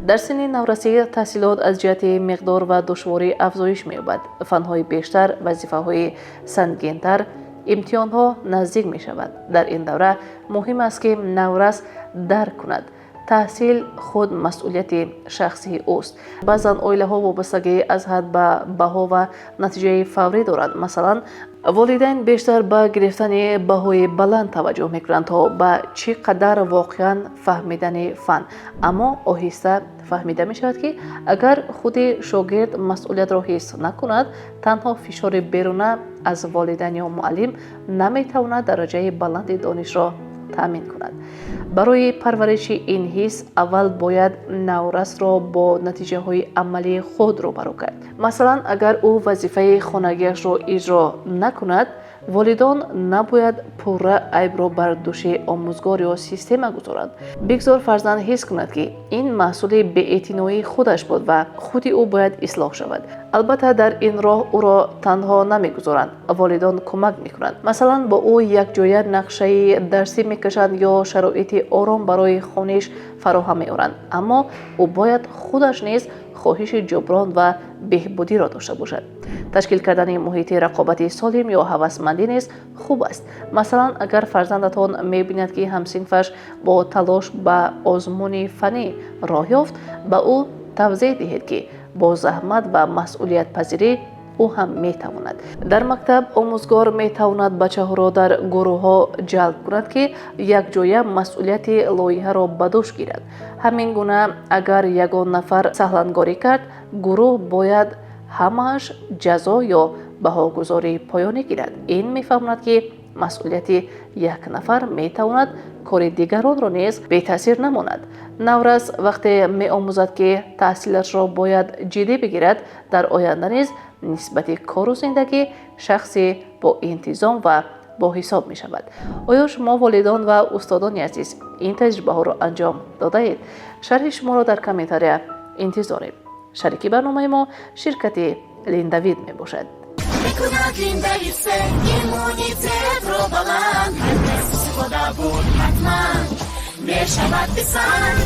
Дар синни наврасӣ таҳсилот аз ҷиҳати миқдор ва душворӣ афзоиш меёбад. Фанҳои бештар, вазифаҳои сангинтар, имтиҳонҳо наздик мешавад. Дар ин давра муҳим аст, ки наврас дарк кунад: таҳсил худ масъулияти шахсии ӯст. Баъзан оилаҳо вобастагӣ аз ҳад ба баҳо ва натиҷаи фаврӣ доранд. Масалан, волидайн бештар ба гирифтани баҳои баланд таваҷҷӯҳ мекунанд, то ба чӣ қадар воқеан фаҳмидани фан. Аммо оҳиста фаҳмида мешавад, ки агар худи шогирд масъулиятро ҳис накунад, танҳо фишори беруна аз волидайн ё муаллим наметавонад дараҷаи баланди донишро таъмин кунад. Барои парвариши ин ҳис аввал бояд наврасро бо натиҷаҳои амалии худ рӯбарӯ кард. Масалан, агар ӯ вазифаи хонагиашро иҷро накунад, волидон набояд пурра айбро бар дӯши омӯзгор ё система гузоранд. Бигзор фарзанд ҳис кунад, ки ин маҳсули беэътиноии худаш буд ва худи ӯ бояд ислоҳ шавад. Албатта, дар ин роҳ ӯро танҳо намегузоранд. Волидон кӯмак мекунанд. Масалан, бо ӯ якҷоя нақшаи дарсӣ мекашанд ё шароити ором барои хониш фароҳам меоранд. Аммо ӯ бояд худаш низ хоҳиши ҷуброн ва беҳбудиро дошта бошад. Ташкил кардани муҳити рақобати солим ё ҳавасмандӣ низ хуб аст. Масалан, агар фарзандатон мебинад, ки ҳамсинфаш бо талош ба озмуни фаннӣ роҳ ёфт, ба ӯ тавзеҳ диҳед, ки бо заҳмат ва масъулиятпазирӣ ӯ ҳам метавонад. Дар мактаб омӯзгор метавонад бачаҳоро дар гурӯҳҳо ҷалб кунад, ки якҷоя масъулияти лоиҳаро ба дӯш гирад. Ҳамин гуна, агар ягон нафар саҳлангорӣ кард, гурӯҳ бояд ҳамааш ҷазо ё баҳогузории поёнӣ гирад. Ин мефаҳмонад, ки масъулияти як нафар метавонад кори дигаронро низ бетаъсир намонад. Наврас вақте меомӯзад, ки таҳсилашро бояд ҷиддӣ бигирад, дар оянда низ нисбати кору зиндагӣ шахси боинтизом ва боҳисоб мешавад. Оё шумо, волидон ва устодони азиз, ин таҷрибаҳоро анҷом додаед? Шарҳи шуморо дар комментария интизорем. Шарики барномаи мо ширкати Линдавид мебошад. Мекунад Линдавит иммунитетро баланд. Ҳар кас истифода бурд, ҳатман мешавад писанд.